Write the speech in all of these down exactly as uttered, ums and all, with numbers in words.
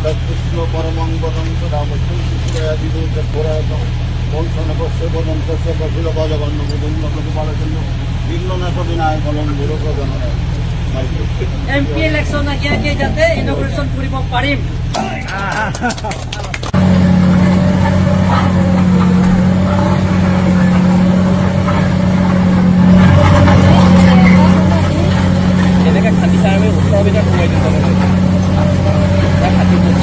তৎকৃষ্ণ পরমং পদং সদা মধ্যং শিশুদয়া বিদু চক্ষুরায়তং বংশনকস্য বদন্তস্য প্রফুল্লভাজগন্নমুদুন্নতদুপালচন্দ্র বিঘ্ননাশবিনায়ক লম্বোদর প্রদান। এম পি ইলেকশ্যন আগে আগে যাতে ইনগুৰেশ্যন কৰিব পাৰিম। এনেকে খান্দি চাই আমি ওচৰৰ ভিতৰত সোমাই দিম তাৰমানে। তাক কাটি দিম।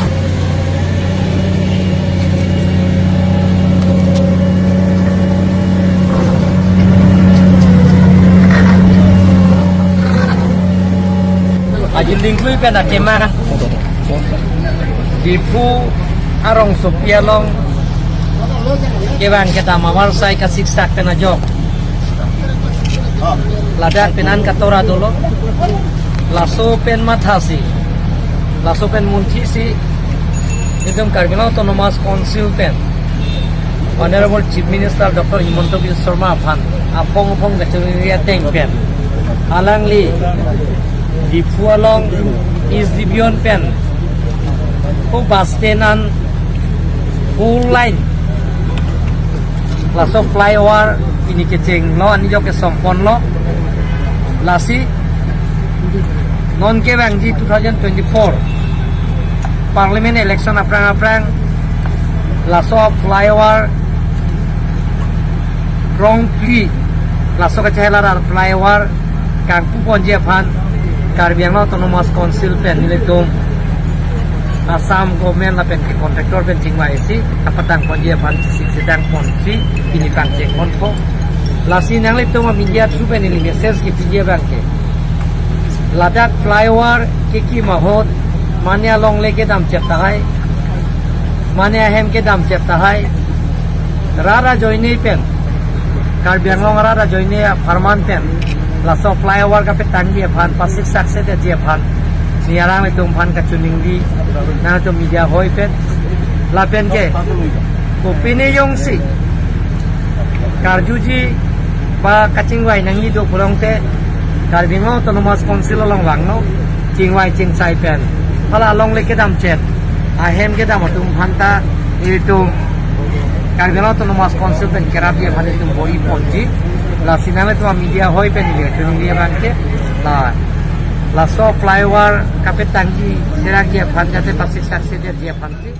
Aji lingkui pen akema Diphu arongsopi along kevang kedam avarsai kasiksak pen ajok ladak penan katora dolo. Laso pen mathasi, laso pen munthisi, itum Karbi Anglong Autonomous Council pen Honorable Chief Minister Doctor Himanta Biswa Sarma aphan aphong aphong kachiri ateng pen alangli Diphu along East Division pen ko bus stand an full line laso flyover pini kechenglo, ani jok kesomponlo. Lasi non kevangji two thousand twenty-four Parliament election aphrang aphrang laso flyover rongphli, laso kachelar flyover kangpu ponji aphan Karbi Anglong Autonomous Council pen nelitum Assam government lapen ke contractor pen chingvaisi kapatang ponji aphan chesik sedang ponsi pini pangcheng ponpo. Lasi nanglitum a media through pen neli message kepiji abang ke, ladak flyover kekim ahut mane alongle kedam chep tahai, mane ahem kedam chep tahai. Rat ajoine pen, Karbi Anglong rat ajoine apharman pen laso flyover kapetangji aphan, pasiksak sedetji aphan neli alanglitum aphan kachiningri nangtum media hoi pen. Lapen ke kopine jongsi karjuji ba kachingvai nangji do pulote Karbi Anglong Autonomous Council along vangnon, chingvai chingsai pen hala alongle kedam chep, ahem kedam atum aphanta itum Karbi Anglong Autonomous Council pen kerapji aphan itum bor-i ponji. Lasi nanglitum a media hoi pen neli kachiningri abang ke, la laso flyover kapetangji serakji aphan jate pasiksak sedetji aphansi